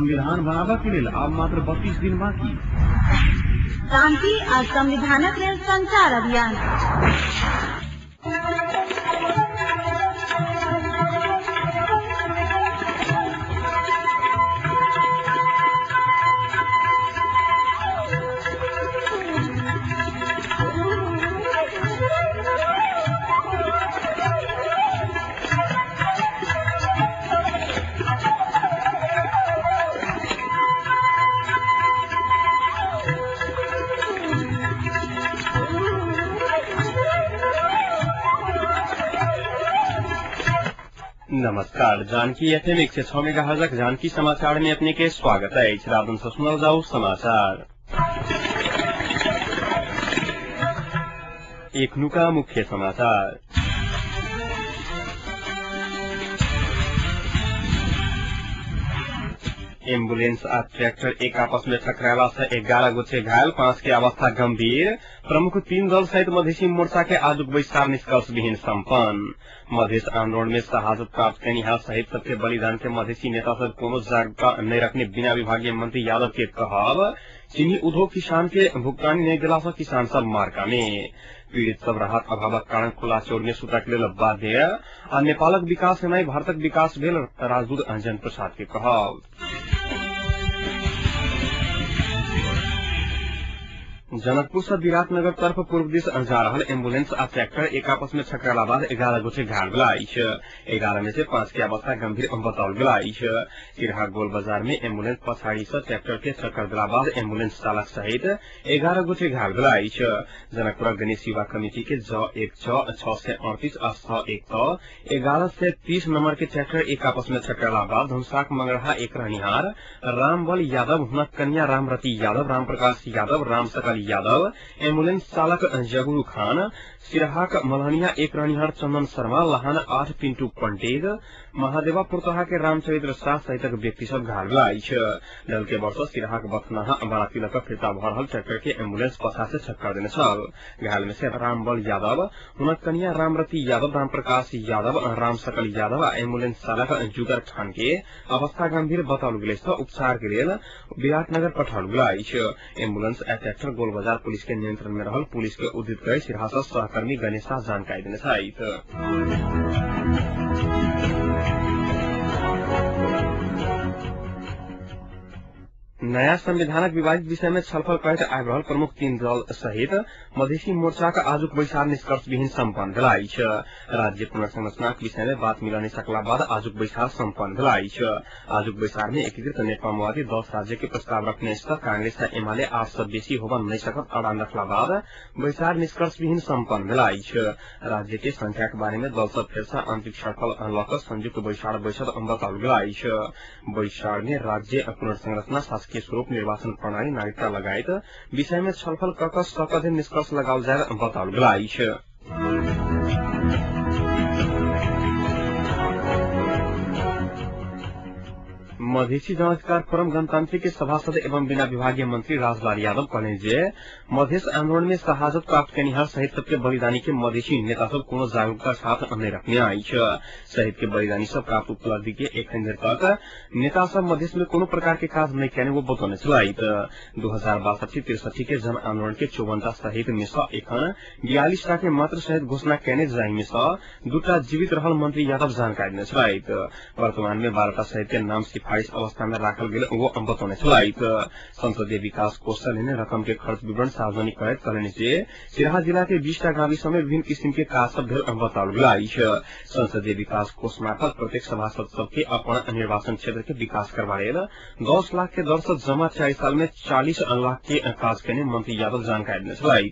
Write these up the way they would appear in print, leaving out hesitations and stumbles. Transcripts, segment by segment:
संविधान बनाबऽ के लेल आब मात्र 32 दिन बाकी। शांति आ संविधानक लेल संचार अभियान। नमस्कार, जानकी एफएम 106 मेगाहर्जक जानकी समाचार में अपने के स्वागत है। राधन से सुनल जाऊ समाचार। एखनुका मुख्य समाचार। एम्बुलेंस आ ट्रैक्टर एक आपस में टकराला से 11 गोटे घायल, 5 के अवस्था गंभीर। प्रमुख 3 दल सहित मधेसी मोर्चा के आजुक बैसार निष्कर्ष विहीन सम्पन्न। मधेस आंदोलन में शहादत प्राप्त कयनिहार शहीद सबके बलिदान के मधेसी नेता सब कोनो जागरूकता नहीं रखने बिना विभागीय मंत्री यादव के कहब। चीनी उद्योग किसान के भुगतानी नहीं दिला से किसान सब मार्का में। पीड़ित सब राहत अभावक कारण खुला चोर में सुतक लेल बाध्य आ नेपालक विकास नहीं भारतक विकास भेल राजदूत अंजन प्रसाद के कहब। जनकपुर से विराटनगर तर्फ पूर्व दिस जा रहल एम्बुलेंस आ ट्रैक्टर एक आपस में टकराला बाद 11 गोटे घायल भेल अछि। 11 में से 5 के अवस्था गंभीर बताओल गेल अछि। सिरहा गोल बाजार में एम्बुलेंस पछाड़ी से ट्रैक्टर के टक्कर देला बाद एम्बुलेंस चालक सहित 11 गोटे घायल भेल अछि। जनकपुर गणेश युवा कमिटी के ज 1 6 638 आ 6 1 6 1130 नंबर के ट्रैक्टर एक आपस में टकराला बाद धनुषाक मंगरहा एक रहनिहार रामबल यादव, हुनक कन्या रामरति यादव, रामप्रकाश यादव, रामसकल यादव, एम्बुलेंस चालक जगुरु खान, सिरहाक मलहनिया एक रहनिहार चंदन शर्मा, लहान 8 पिंटू पंडित, महादेवा पुरतहा के रामचरित्र शाह सहितक व्यक्ति सब घायल भेल अछि। डलके वर्ष सिरहाक बथनाहा बाराती लऽ कऽ फिर्ता भऽ रहल ट्रैक्टर के एम्बुलेंस पछा से टक्कर देने छल। घायल में से रामबल यादव, हुनक कन्या रामरति यादव, रामप्रकाश यादव, रामसकल यादव आ एम्बुलेंस चालक जुगर खान के अवस्था गंभीर बताओल गेल अछि। उपचार के लेल विराटनगर पठाओल गेल अछि। एम्बुलेंस आ ट्रैक्टर गोल बाजार पुलिस के नियंत्रण में रहल पुलिस के उद्धृत करी सिरहा से सहकर्मी गणेश शाह जानकारी देने छथि। नयाँ संविधानक विवादित विषय में छलफल करैत आबि रहल प्रमुख 3 दल सहित मधेसी मोर्चाक आजुक बैसार निष्कर्ष विहीन सम्पन्न भेल अछि। राज्य पुनर्संरचनाक विषय में बात मिल नहीं सकला बाद आजुक बैसार सम्पन्न भेल अछि। आजुक बैसार में एकीकृत नेकपा माओवादी 10 राज्य के प्रस्ताव रखने स्थित कांग्रेस आ एमाले 8 से बेसी होबा नहीं सकत अड़ान रखला बाद बैसार निष्कर्ष विहीन सम्पन्न भेल अछि। राज्य के संख्या के बारे में दल सब फेर से आंतरिक छलफल लऽ कऽ संयुक्त बैसार बैसत बताओल गेल अछि। बैसार में राज्य पुनर्संरचना, शासकीय स्वरूप, निर्वाचन प्रणाली, नागरिकता लगायत विषय में छलफल कऽ सकधरि निष्कर्ष लगाओल जाय बताओल गेल अछि। मधेसी जनअधिकार फोरम गणतांत्रिक के सभासद एवं बिना विभागीय मंत्री राजलाल यादव कहलनि जे मधेस आंदोलन में शहादत प्राप्त कयनिहार शहीद सबके बलिदानी के मधेसी नेता सब कोनो जागरूकता साथ नहीं रखने अछि। शहीद के बलिदानी से प्राप्त उपलब्धि के एखन धरि तक नेता सब मधेस में कोनो प्रकार के काज नहीं कयने वो बतौने छलथि। 2062-63 के जन आंदोलन के 54टा शहीद में से एखन 42टा के मात्र शहीद घोषणा कयने, जाहि में से 2टा जीवित रहल मंत्री यादव जानकारी देने छलथि। वर्तमान में 12टा शहीद के नाम सिफारिश अवस्था में राखल गेल वो बतौने छलथि। संसदीय विकास कोष से लेने रकम के खर्च विवरण सार्वजनिक करैत कहलनि जे सिरहा जिला के 20टा गाविस में विभिन्न किसिम के काज सब भेल बताओल गेल अछि। संसदीय विकास कोष मार्फत प्रत्येक सभासद सबके अपन निर्वाचन क्षेत्र के विकास करबा लेल 10 लाख के दर से जमा 4 साल में 40 लाख के काज कयने मंत्री यादव जानकारी देने छलथि।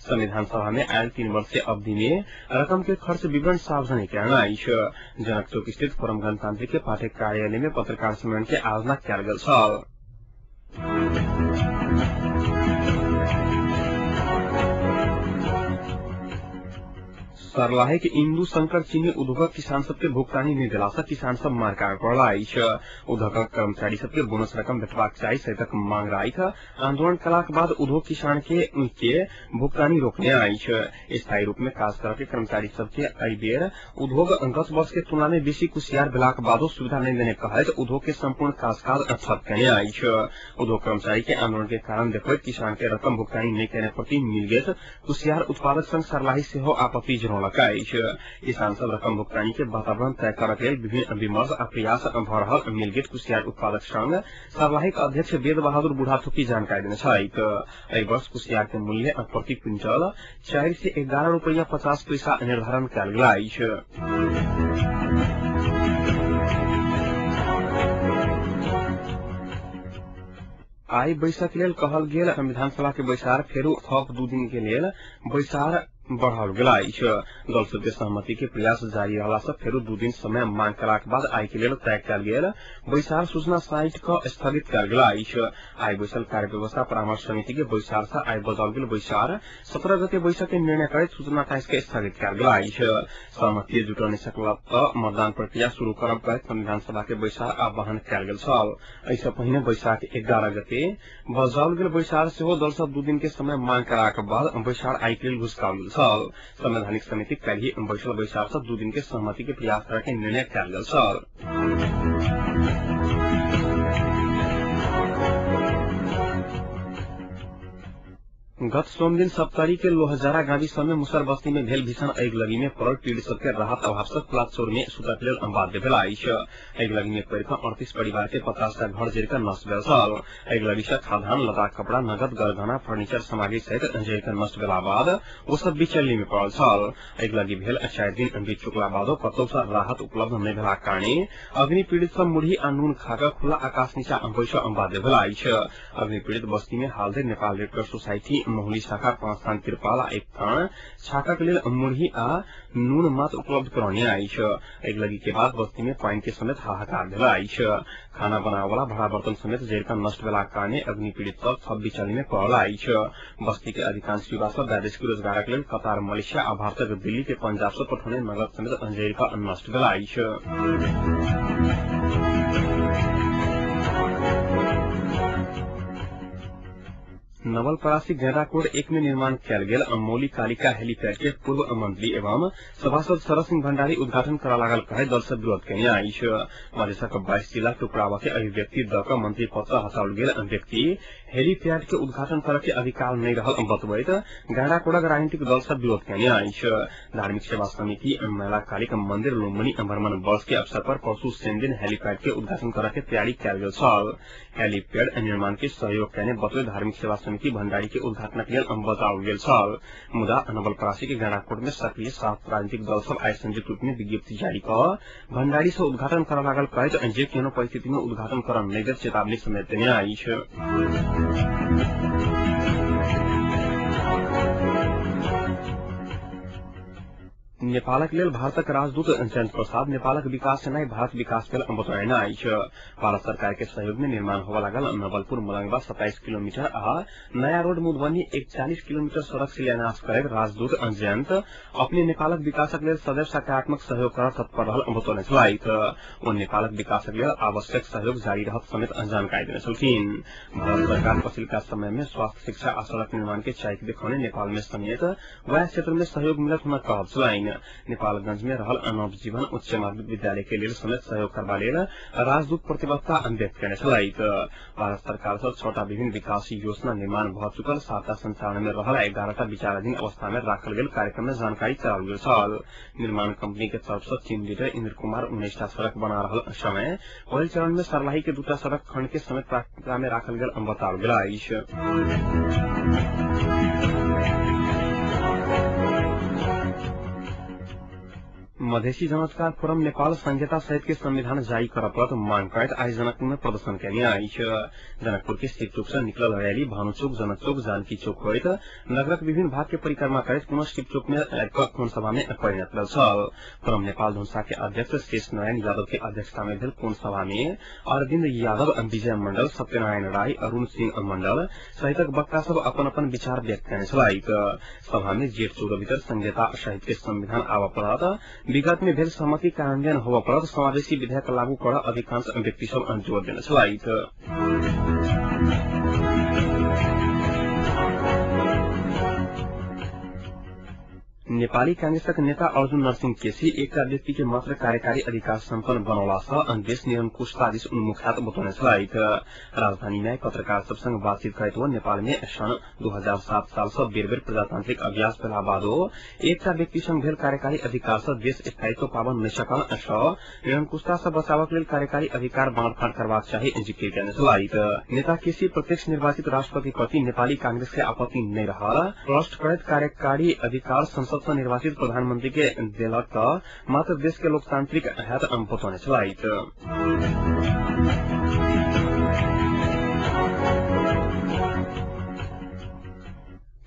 संविधान सभा में आयल 3 वर्षीय अवधि में रकम के खर्च विवरण सार्वजनिक कयल अछि। जनक चौक स्थित फोरम गणतांत्रिक के पाठक कार्यालय में पत्रकार सम्मेलन के आयोजना कयल गेल छल। सर्लाही के इंदु शंकर चीनी उद्योगक किसान सबके भुगतानी नहि देला सँ किसान सब मार काट पड़ल अछि। उद्योगक कर्मचारी सबके बोनस रकम भेटबाक चाही सहितक मांग राखि आंदोलन कलाक बाद उद्योग किसान के भुगतानी रोकने अछि। स्थायी रूप में काज करऽ के कर्मचारी सबके एहि बेर उद्योग गत वर्ष के तुलना में बेसी कुशियार भेलाक बादो सुविधा नहि देने कहैत उद्योग के सम्पूर्ण काज ठप केने अछि। उद्योग कर्मचारी के आंदोलन के कारण देखैत किसान के रकम भुगतानी नहि केने प्रति मिलगेट कुशियार उत्पादक संघ सर्लाही सेहो आपत्ति जनौलक अछि। किसान सब रकम भुगतानी के वातावरण तय करक लेल विभिन्न विमर्श आ प्रयास भ रहल मिलगेट कुशियार उत्पादक संघ सर्लाहीक अध्यक्ष वेद बहादुर बुढ़ाथोकी जानकारी देने छथि। एहि वर्ष कुशियार के मूल्य प्रति क्विंटल 411 रुपैया 50 पैसा निर्धारण कयल गेल अछि। आइ बैसक लेल कहल गेल संविधान सभा के बैसार फेरू थप 2 दिन के लेल बैसार बढ़ाओल गेल अछि। दल सबके सहमति के प्रयास जारी रहला सँ फेरू 2 दिन समय मांग कयलाक बाद आइ के लेल तय कयल गेल बैसार सूचना साइट क स्थगित कयल गेल अछि। आइ बैसल कार्य व्यवस्था परामर्श समिति के बैसार सँ आइ बजाओल गेल बैसार 17 गते बैसक के निर्णय करैत सूचना टाइस के स्थगित कयल गेल अछि। सहमति जुटऽ नहि सकला तऽ मतदान प्रक्रिया शुरू करब कहैत संविधान सभा के बैसार आह्वान कयल गेल छल। एहि सँ पहिने बैसाख 11 गते बजाओल गेल बैसार सेहो दल सब 2 दिन के समय मांग कयलाक बाद बैसार आइ के लेल घुसकाओल गेल छल। संवैधानिक समिति काल्हि बैसल बैसार सँ 2 दिन के सहमति के प्रयास करऽ के निर्णय कयल गेल छल। गत सोमदिन सप्तरी के लोहजारा गाविस में मुसर बस्ती में भेल भीषण अगिलगी में पड़ल पीड़ित सबके राहत अभाव से खुला चोर में सुतक लेल बाध्य भेल अछि। अगिलगी में पड़ि कऽ 38 परिवार के 50 टा घर जरि कऽ नष्ट भेल छल। अगिलगी से खाद्यान्न, लता कपड़ा, नगद, गरगहना, फर्नीचर सामग्री सहित जरि कऽ नष्ट भेला बाद ओ सब बिचल्ली में पड़ल छल। अगिलगी भेल 4 दिन बीत चुकला बादो कतौ सँ राहत उपलब्ध नहि भेलाक कारणे अग्नि पीड़ित सब मुढ़ी आ नून खा कऽ खुला आकाश नीचा बैसऽ बाध्य भेल अछि। अग्नि पीड़ित बस्ती में हाल धरि Nepal red cross society Mahuli शाखा 5 थान तिरपाल आ 1 थान छाकाक लेल मुढ़ी आ नून मात्र उपलब्ध करौने अछि। अगिलगी के बाद बस्ती में पानि के समेत हाहाकार भेल अछि। खाना बनावला भाड़ा बर्तन समेत जरि कऽ नष्ट भेलाक कारणे अग्नि पीड़ित सब थप बिचली में पड़ल अछि। बस्ती के अधिकांश युवा सब वैदेशिक रोजगारक लेल कतार, मलेशिया आ भारतक दिल्ली के पंजाब सँ पठौने नगद समेत जरि कऽ नष्ट भेल अछि। नवलपरासी गैंडाकोट 1 में निर्माण कयल गेल मौली कालिका हेलीपैड के पूर्व मंत्री एवं सभासद शरद सिंह भण्डारी उद्घाटन करऽ लागल कहैत दल सब विरोध केने अछि। मधेशक 22 जिला टुकड़ावा के अभिव्यक्ति दऽ कऽ मंत्री पद सँ हटाओल गेल व्यक्ति हेलीपैड के उद्घाटन करऽ के अधिकार नहि रहल बतबैत गैंडाकोटक राजनीतिक दल सब विरोध केने अछि। धार्मिक सेवा समिति मेला कालिक मंदिर लुम्बिनी भ्रमण वर्ष के अवसर पर परसू शनि दिन हेलीपैड के उद्घाटन करऽ के तैयारी कयल गेल छल। हेलीपैड निर्माण के सहयोग केने बतबैत धार्मिक सेवा समिति भण्डारी के उद्घाटनक लेल बजाओल गेल छल। मुदा नवलपरासी के गैंडाकोट में सक्रिय 7 राजनीतिक दल सब आइ संयुक्त रूप में विज्ञप्ति जारी कऽ भण्डारी से उद्घाटन करऽ लागल कहैत जे कोनो परिस्थिति में उद्घाटन करऽ नहि देत चेतावनी समेत देने अछि। नेपालक लेल भारतक राजदूत जयंत प्रसाद नेपालक विकास सेनाई भारत विकास भेल बतौने अछि। भारत सरकार के सहयोग में निर्माण होबय लागल नवलपुर मलंगवा 27 किलोमीटर आ नया रोड मधुबनी 41 किलोमीटर सड़क शिलान्यास करैत राजदूत जयंत अपने नेपालक विकासक लेल सदैव सकारात्मक सहयोग करऽ तत्पर रहल बतौने छलथि। ओ नेपालक विकासक लेल आवश्यक सहयोग जारी रहत समेत जानकारी देने छलखिन। भारत सरकार पछिल्का समय में स्वास्थ्य, शिक्षा आ सड़क निर्माण के चाइक देखौने नेपाल में समेत वएह क्षेत्र में सहयोग मिलत हुनक कहब छलनि। नेपालगंज में रहल नवजीवन उच्च माध्यमिक विद्यालय के लेल समेत सहयोग करबा लेल राजदूत प्रतिबद्धता व्यक्त केने छलथि। भारत सरकार सँ 6टा विभिन्न विकास योजना निर्माण भऽ चुकल, 7टा संचालन में रहल 11टा विचाराधीन अवस्था में राखल गेल कार्यक्रम में जानकारी कराओल गेल छल। निर्माण कंपनी के तरफ सँ टीम लीडर इंद्र कुमार 19टा सड़क बना रहल समय पहिल चरण में सर्लाही के 2टा सड़क खंड के समेत प्राथमिकता में राखल गेल बताओल गेल अछि। मधेसी जनअधिकार फोरम नेपाल संहिता सहित के संविधान जारी करऽ पड़त मांग करैत आइ जनकपुर में प्रदर्शन केने अछि। जनकपुर के शिव चौक से निकलल रैली भानु चौक, जनक चौक, जानकी चौक होइत नगरक विभिन्न भाग के परिक्रमा करैत पुनः शिव चौक में कोण सभा में परिणत भेल छल। फोरम नेपाल धनुषा के अध्यक्ष शेष नारायण यादव के अध्यक्षता में भेल कोण सभा में अरविन्द यादव, विजय मंडल, सत्यनारायण राय, अरूण सिंह मंडल सहितक वक्ता सब अपन अपन विचार व्यक्त केने छलथि। सभा में जेठ 14 भीतर संहिता सहित के संविधान आबऽ पड़त, विगत में भेल सहमति कार्यान्वयन होबऽ पड़त, समावेशी विधेयक लागू कर अधिकांश व्यक्ति सब जोर देने छलथि। नेपाली कांग्रेसक नेता अर्जुन नरसिंह केसी एकटा व्यक्ति के मात्र कार्यकारी अधिकार सम्पन्न बनौला सँ देश निरंकुशता दिस उन्मुख हैत बतौने छलथि। राजधानी में पत्रकार सब संग बातचीत करैत ओ नेपाल में सन् 2007 साल सँ बेर बेर प्रजातांत्रिक अभ्यास भेला बादो एकटा व्यक्ति संग भेल कार्यकारी अधिकार सँ देश स्थायित्व पाबन नहि सकल सँ निरंकुशता सँ बचावक लेल कार्यकारी अधिकार बाँडफाँड करबाक चाही जिकिर केने छलथि। नेता केसी प्रत्यक्ष निर्वाचित राष्ट्रपति प्रति नेपाली कांग्रेस के आपत्ति नहि रहल प्रश्न करैत कार्यकारी अधिकार संसद सँ निर्वाचित प्रधानमंत्री के देलक त मात्र देश के लोकतांत्रिक हैत बतौने छलथि।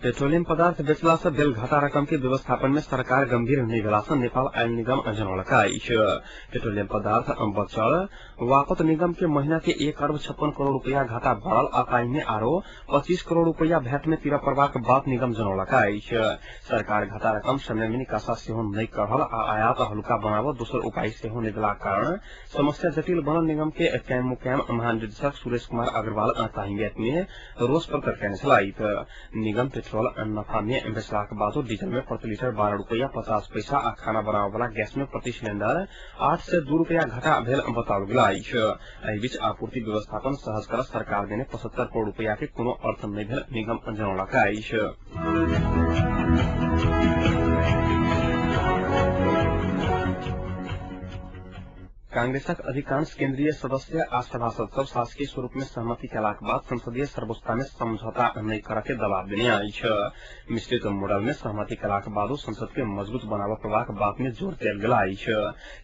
पेट्रोलियम पदार्थ बेचला सँ भेल घाटा रकम के व्यवस्थापन में सरकार गंभीर नहि भेला सँ नेपाल आयल निगम जनौलक अछि। पेट्रोलियम पदार्थ बचल वापत निगम के महीना के 1 अरब 56 करोड़ रुपया घाटा बढ़ल आ ताहि में आरो 25 करोड़ रुपया भैट में तीरऽ पड़बाक बात निगम जनौलक अछि। सरकार घाटा रकम समय में निकासा सेहो नहि करल आ आयात हल्का बनाबऽ दोसर उपाय सेहो नहि देलाक कारण समस्या जटिल बनल निगम के कैम महानिदेशक सुरेश कुमार अग्रवाल ताहि में रोष प्रकट केने छलथि। निगम नफा में बेचलाक बादो डीजल में प्रति लीटर 12 रुपया 50 पैसा आ खाना बनाबऽ वाला गैस में प्रति सिलेंडर 8 से 2 रुपया घाटा भेल बताओल गेल अछि। एहि बीच आपूर्ति व्यवस्थापन सहज कर सरकार देने 75 करोड़ रुपया के कोनो अर्थ नहि भेल निगम जनौलक अछि। कांग्रेसक अधिकांश केन्द्रीय सदस्य आ सभासद सब शासकीय स्वरूप में सहमति केलाक बाद संसदीय सर्वोच्चता में समझौता नहि करऽ के दबाव देने अछि। मिश्रित मॉडल में सहमति केलाक बादो संसद के मजबूत बनाबऽ पड़बाक बात में जोर देल गेल अछि।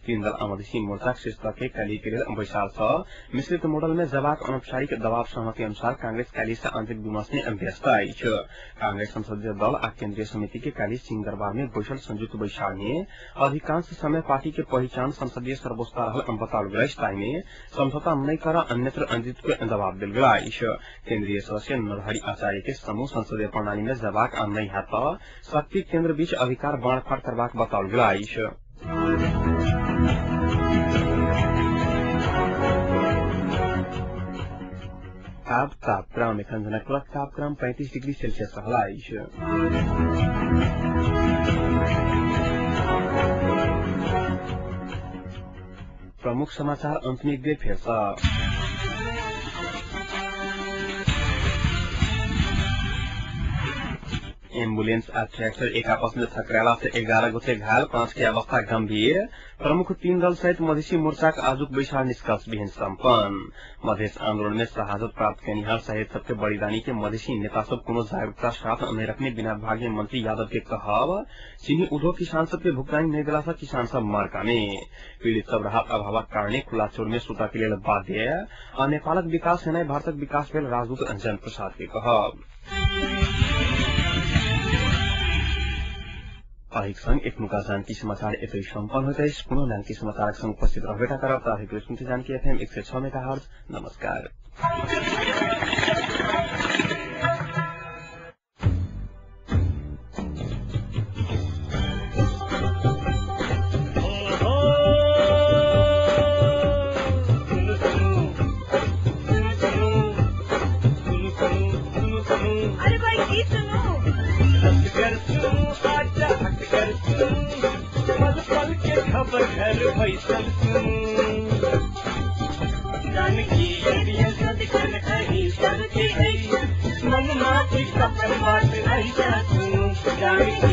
तीन दल मधेसी मोर्चाक शीर्ष तह के काल्हि के लेल बैसार सँ मिश्रित मॉडल में जबाक अनौपचारिक दबाव सहमति अनुसार कांग्रेस काल्हि सँ आंतरिक विमर्श में व्यस्त अछि। कांग्रेस संसदीय दल आ केन्द्रीय समिति के काल्हि सिंहदरबार में बैसल संयुक्त बैसार में अधिकांश समय पार्टी के पहिचान संसदीय सर्वोच्चता रहल बताओल गेल अछि। ताहि में समझौता नहि कर अन्यत्र नेतृत्व के दबाव देल गेल अछि। केन्द्रीय सदस्य नरहरि आचार्य के समूह संसदीय प्रणाली में जबाक आ नहि हैत त शक्ति केन्द्र बीच अधिकार बाँडफाँड करबाक बताओल गेल अछि। आब तापक्रम एखन जनकपुरक तापक्रम 35 डिग्री सेल्सियस रहल अछि। प्रमुख समाचार अंत में एक बेर फेर सँ। एम्बुलेंस आ ट्रैक्टर एक आपस में थकराला से 11 गोटे घायल, 5 के अवस्था गंभीर। प्रमुख 3 दल सहित मधेसी मोर्चाक आजुक बैसार निष्कर्ष विहीन सम्पन्न। मधेस आंदोलन में शहादत प्राप्त केनिहार शहीद सबके बलिदानी के मधेसी नेता सब कोनो जागरूकता साथ नहि रखने बिना विभागीय मंत्री यादव के कहब। चीनी उद्योग किसान सबके भुगतानी नहि देला सँ किसान सब मरका में। पीड़ित सब राहत अभावक कारणे खुला चोर में सुतऽ के लेल बाध्य आ नेपालक विकास हेनाइ भारतक विकास भेल राजदूत अंजन प्रसाद के कहब। अहिक संग एखनुका जानकी समाचार एतै सम्पन्न होइत अछि। पुनः जानकी समाचारक संग उपस्थित रहबेटा करब। ताहिक सुनते जानकी एफएम 106 मेगाहर्ज। नमस्कार। अरे भाई की सुनू, पल पल के खबर घर बैसल सुनू, जानकी सबके मन माफी सफल बात ऐसा सुनू, जानकी।